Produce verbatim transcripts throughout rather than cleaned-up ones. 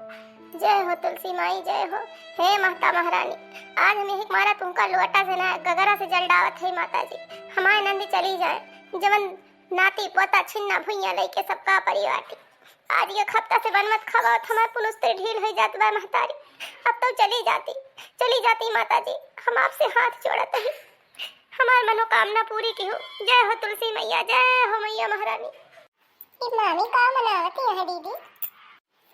जय हो तुलसी माई, जय हो। हे माता महारानी, आज हम यही मारा तुमका लोटा से ना, गगरा से जल डावत है माता जी। हमारे नंदी चली जाए, जवन नाती पोता छिन्ना भुइया लइके सबका परिवार। आज एक हफ्ता से बनवत खवावत हमार पुलुस्तर ढील होइ जात बा महतारी। अब तो चली जाती, चली जाती माता जी, हम आपसे हाथ जोड़त ही, हमार मनोकामना पूरी किहु। जय हो तुलसी मैया, जय हो मैया महारानी। ई मामी का मनावत है दीदी?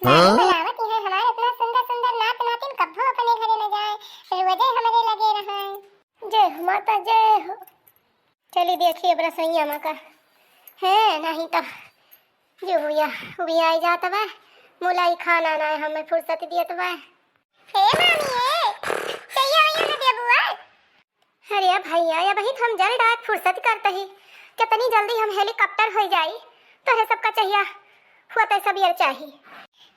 हाँ? मामी मनावत है हमार इतना सुंदर सुंदर नात नातिन कब्बो अपने घरे न जाए, रोजे हमरे लगे रहे। जय हो माता, जय हो। चली देखी अब रसोईया में का है, नहीं तो जो हुआ, हुआ आई जात बा, मुलाई खाना ना हमें फुर्सत दियत बा। हे मामी, हे, चइया वइया न देबू, आय? अरे भैया, अबही तो हम जल डाक फुर्सत करत ही, कितनी जल्दी हम helicopter होइ जाई, तोहरे सबका चहिया हुआ तो सब यर चाही।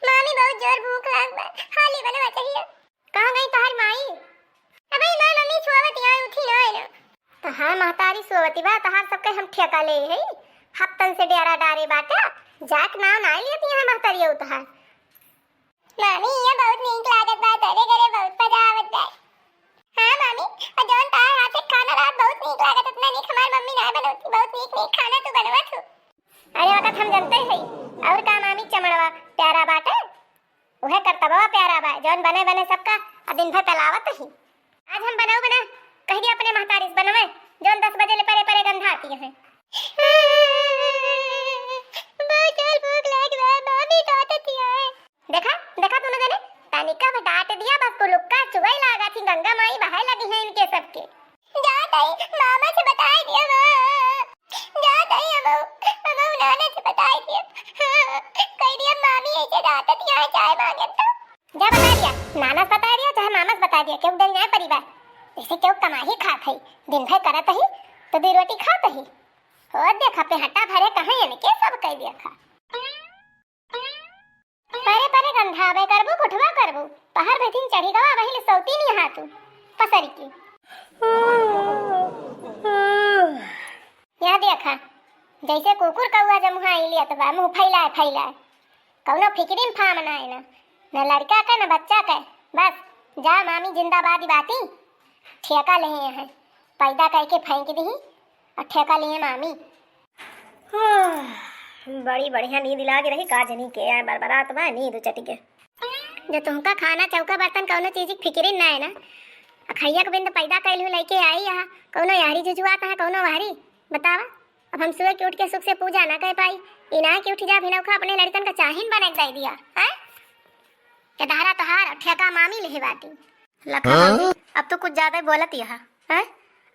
मामी बहुत जोर भूख लाग बा, हाली बनवा चाहिए। कहाँ गई तोहार माई? अबे माँ मम्मी सोवत यहाँ उठी ना है ना। तोहार महतारी सोवती बा, तोहार सबके हम ठेका ले है। हफ्तन से डेरा डारे बाटे, जाक नाव ना लेती है महतारी तोहार। मामी, ये बहुत नीक लागत बा, तोरे घरे बहुत मजा आवत बा। हाँ मामी, और जौन तार हाथ के खाना रहत बहुत नीक लागत, इतना नीक हमार मम्मी ना बनौती, बहुत नीक नीक खाना तू बनवत हो। अरे वक्त हम जनते है, और का मामी चमड़वा प्यारा बाटे, उहे करतबवा प्यारा बा, जौन बने बने सबका आ दिन भर पलावत ही। आज हम बनाऊ बना, कह दिया अपने महतारी से बनवे, जौन दस बजे ले परे परे गंधाती है। बहुत जोर भूख लाग बा, मामी डांटत है। देखा, देखा दोनों जने, तनिका भी डांट दिया, बस कुलुक्का चुगई लागा थी, गंगा माई बहाए लगी है इनके सबके। जा तई, मामा से बताई दिया माँ। जा तई, अबो, अबो नाना से बताई दिया। कह दिया मामी ऐसे डांटत यहाँ चाय मांगे तो। जा बताई दिया, नाना से बताई दिया, चाहे मामा से बताई दिया, केहू डर जाए परिवार। जैसे केहू कमाही खात है, दिन भर करत ही, तो दो रोटी खात ही। और देखा पे हटा भरे कहाँ इनके सब कह दिया खा। परे परे गंधावे करबू, कुठवा करबू, पहर भथिन चढ़ी गवा, वही ले सौती नहीं हाथू, पसरी की। या देखा, जैसे कुकुर कौआ जमुहा आई लियत बा, मुँह फैलाए फैलाए, कौनो फिक्री में फाम ना है ना, न लड़का के, न बच्चा के, बस जा मामी जिंदाबाद बाती, ठेका ले हैं, पैदा करके फेंक दी और ठेका लिए मामी। हाँ, बड़ी बढ़िया नींद लाग रही, का जनी के आए बरबरात बा, नींद चट के। जो तुमका खाना चौका बर्तन कौनो चीज की फिक्री ना है ना, आ खैया के बिंद पैदा कैलू लेके आई यहाँ, कौनो यारी जुजुआत है, कौनो वारी, बतावा। अब हम सुबह के उठ के सुख से पूजा ना कर पाई, ई ना कि उठ जा भिनौखा अपने लड़कन का चाहिन बना के दे दिया, हैं? के दहरा तोहार और ठेका मामी लेहे बाटी। लखा हाँ? भौजी, अब तो कुछ ज्यादा ही बोलत यहा, हैं?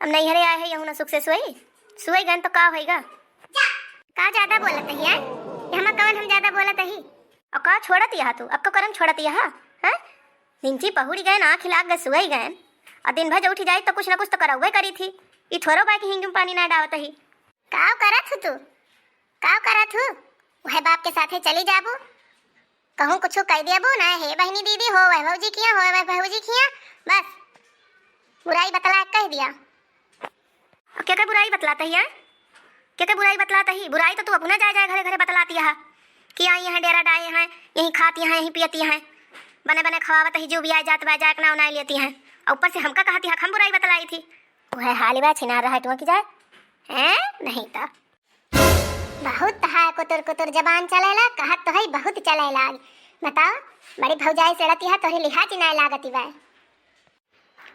अब नैहरे आए है, यहू ना सुख से सोई, सोई गन तो का होइगा? का ज्यादा बोलत ही, हैं? ये हमा कवन हम ज्यादा बोलत ही? और का छोड़त यहा तू? अब तो करम छोड़त यहा, हैं? निंची पहुड़ी गए ना, खिला गए, सोई गए। और दिन भर जो उठी जाई तो कुछ ना कुछ तो करौबे करी थी। ई थोरो बा कि हिंग में पानी ना डावत ही। का करत हु तू? का करत हु? वह बाप के साथे चली जाबू, कहूँ कुछ कह देबू ना, हे बहनी दीदी हो, वह भौजी किया हो, वह भौजी किया, बस बुराई बतला के कह दिया। अब के के बुराई बतलात ही, हैं? के के बुराई बतलात ही? बुराई तो तू अपना जाए जाए घरे घरे बतलाती है कि आई यहाँ डेरा डाए हैं, यहीं खाती हैं, यहीं पियती हैं, बने बने खवावत ही, जो भी आए जात बा जाए के नाव ना लेती हैं, और ऊपर से हमका कहती है हम बुराई बतलाई थी। वह हाल बा छिनार रहा टुआ की जाए, हैं? नहीं तो बहुत तहार कुतुर कुतुर जबान चलेला, कहत तो है बहुत चलेला। बताओ, बड़ी भौजाई से लड़ती है, तोहरे लिहाज नाय लागती बा।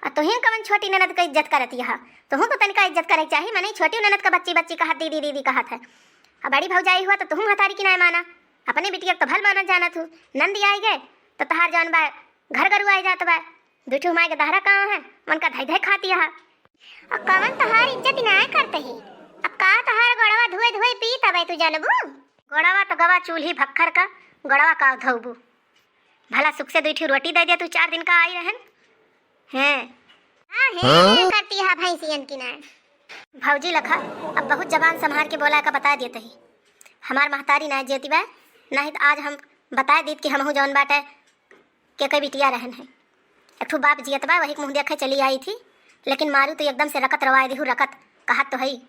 आ तुहिन कवन छोटी ननद का इज्जत करती है? तुहू तो तनिका इज्जत करे के चाही, मने छोटी ननद का बच्ची बच्ची कहत, दीदी दीदी कहत है। आ बड़ी भौजाई हुआ तो तुहू हतारी की नाय माना, अपने बिटिया के तो भल मानत जानत हूँ। नंदी आई गए तो तहार जान बा, घर गरु आए जात बा। दुठू माई के दहरा काव है, मन का धई धई खाती है। अब कवन तहार इज्जत नाय करत ही? अब का तहार गोड़वा धोए धोए पीत अबे तू जनबू? गोड़वा तो गवा चूल्ही भक्खर का, गोड़वा का धोबू? भला सुख से दुई ठो रोटी दे दे तू, चार दिन का आई रहन। हैं? हाँ, हैं, हाँ? करती है भैंसियन की नाय। भौजी लखा, अब बहुत जबान संभार के बोला का बता देत ही। हमार महतारी ना जेती बा, नहीं तो आज हम बता दीत कि हमहू जौन बाटे के के बिटिया रहन है। एक ठो बाप जियत बा, वही के मुँह देखे चली आई थी, लेकिन मारू तो एकदम से रकत रवाए दिहू, रकत कहत तो हई।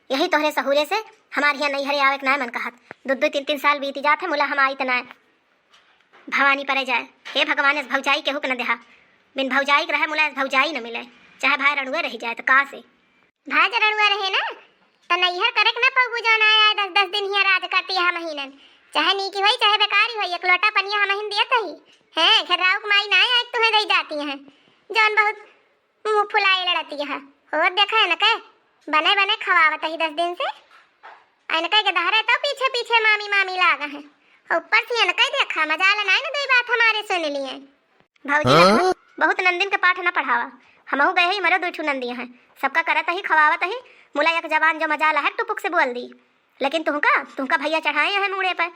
यही तोहरे सहूरे से हमार हियाँ नैहरे आवे के नाय मन कहत। दो दो तीन तीन साल बीती जात है, मुला हम आई त नाय। भवानी परे जाए, हे भगवान, अस भौजाई केहू के न देहा। बिन भौजाई के रहे मुला, अस भौजाई न मिले, चाहे भाई रणुए रहि जाए, त का से? भाई जे रणुआ रहे ना, त नैहर करे के ना पउबू, जौन आए, आए दस दस दिन हियाँ राज करती है महीनन। चाहे नीकी होई, चाहे बेकारी होई, एक लोटा पनिया हमहिन दियत ही। हैं, घेर्राऊ के माई ना आए, तुहें दे जाती हैं। जौन बहुत मुँह फुलाए लड़ती है। हो देखा है न के, बने बने खवावत ही दस दिन से। इनके के दहरे तो पीछे पीछे मामी मामी लागा है। ऊपर से इनके देखा, मजाल नाई न दुई बात हमारे सुन लिए। भौजी हाँ? रखा, बहुत नंदिन के पाठ न पढ़ावा। हमहू गए ही, मरो दुई ठू नंदिया हैं, सबका करत ही, खवावत ही। मुला एक जबान जो मजाल है, टुपुक से बोल दी। लेकिन तुहका, तुहका भैया चढ़ाए हैं मूड़े पर,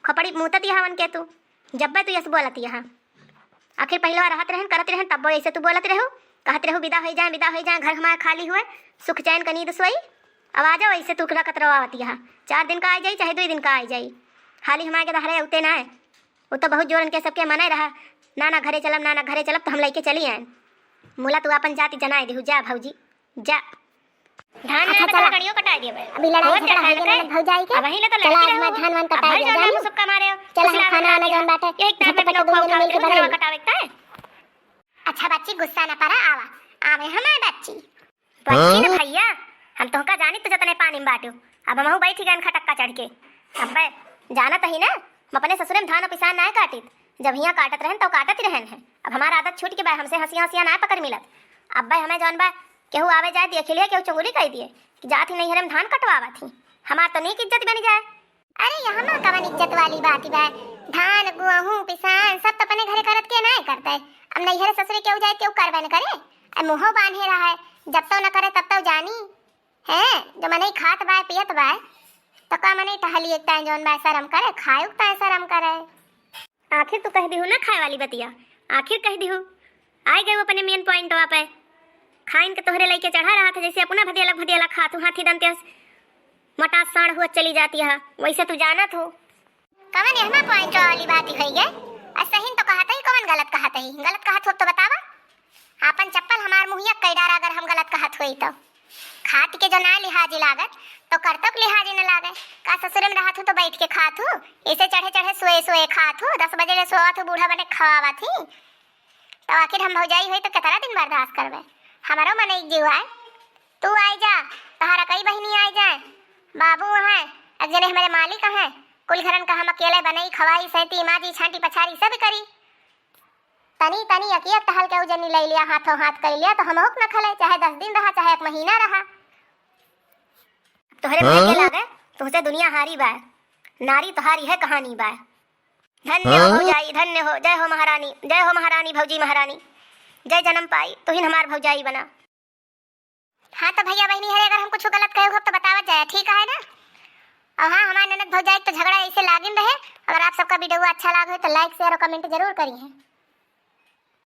खपड़ी मूतत यहाँ उनके तू, जब्बे तू यस बोलत यहाँ। आखिर पहिलवा रहत रहन, करत रहन, तब्बो ऐसे तू बोलत रहू, कहत रहू, "विदा होई जाए, विदा होई जाए, घर हमार खाली हुए, सुख चैन क नींद सोई।" अब आ जाओ, ऐसे तू रकत रवावत यहाँ, चार दिन का आ जाई, चाहे दुई दिन का आ जाई, हाली हमारे के दहरे उते ना है। वो तो बहुत जोरन के सबके मनाए रहा, "नाना घरे चलब, नाना घरे चलब," तो हम लइके चली आए। मुला तू आपन जाति जनाए दिहु, जा भौजी, जा। धान अच्छा, ना चला। कटनियो कटाए दिए भाई। अभी लड़ाई बहुत झगड़ा चढ़ा होई है गया ना। भौजाई के। अब वहीं ले तो चला, लड़की आज रहो। मैं धान वान अब कटाए भाई दिए, जान जानी। ले सुक्का मारे हो। चला, कुछ हम लावे खाना वाना लावे जौन हो। बाटे, एक टाइम में झटपट बिना दुनू खाओ मिल के खाओ, बनाई। खाना कटावे के है। अच्छा बच्ची, गुस्सा ना करा, आवा, आवे हमार बच्ची। बच्ची न हाँ? भैया, हम तोहका जानित तो जतने पानी में बाटियो। अब हमहू बैठी गए खटक्का चढ़ के। अब्बे, जानत ही ना, हम अपने ससुरे में धान और पिसान नाय काटित। जब हियाँ काटत रहन, तो काटत ही रहन है। अब हमार आदत छूट के बा, हमसे हँसिया हँसिया नाय पकड़ मिलत। अब्बे हमें जौन बा, केहू आवे जाए देख लिए, केहू चुंगली कह दिए कि जात ही नैहरे में धान कटवावत ही। हमार तो नीक इज्जत बन जाए। अरे, यहाँ मा कवन इज्जत वाली बात बा? धान, गेहूँ, पिसान सब तो अपने घरे करत के नाय करते। अब नैहरे ससुरे केहू जाए, केहू करबे न करे। अब मुँहो बांधे रहा है, जब तो न करे तब तो जानी। हैं, जो मनई खात बाय, पियत बाय, तो का मनई टहली एक ताय जौन बाय शरम करे, खाए उक ताय शरम करे। आखिर तू कह दिहू ना खाए वाली बतिया, आखिर कह दिहू। आइ गए अपने मेन पॉइंटवा पे। खाइन के तोहरे लइके चढ़ा रहा था, जैसे अपना भदेला भदेला खात हूँ, हाथी दंते हस मोटा साँड़ हुआ चली जाती है, वैसे तू जानत हो। कवन एहमा पॉइंट वाली बात होई गए? असहिन तो कहत ही, कवन गलत कहत ही? गलत कहत हो तो बतावा। आपन चप्पल हमार मुँहिया कई डारा अगर हम गलत कहत होई तो। खात के जो ना लिहाजी लागत, तो करतौ के लिहाजी न लागे। का ससुरे में रहत हूँ तो बैठ के खात हूँ, ऐसे चढ़े चढ़े सोए सोए खात हूँ, दस बजे ले सोवत हूँ, बूढ़ा बने खवावत ही। तो आखिर हम भौजाई होई तो केतना दिन बर्दाश्त करबे? हमारो मन एक जीव आए, तू आइ जा, तोहरा कई बहिनी आइ जाए, बाबू हैं, एक जने हमारे मालिक हैं, कुल घरन का हम अकेले बनई, खवाई, सैती, माजी, छांटी, पछारी सब करी। तनी तनी एक एक टहल के उ जनी लइ लिया, हाथों हाथ कइ लिया, तो हमहू के न खले, चाहे दस दिन रहा, चाहे एक महीना रहा। तोहरे भाई के हाँ? लागे, तुहसे दुनिया हारी बा, नारी तोहारी है कहानी बा। धन्य हो हाँ? भौजाई, धन्य हो, जय हो महारानी, जय हो महारानी, भौजी महारानी, जय जन्म पाई, तुहिन हमार भौजाई बना। हाँ तो भैया बहिनी हरे, अगर हम कुछ गलत कहे हो तो बतावत जाए, ठीक है ना? और हाँ, हमारे ननद भौजाई तो झगड़ा ऐसे लागिन रहे। अगर आप सबका वीडियो अच्छा लागे तो like, share और comment जरूर करिए।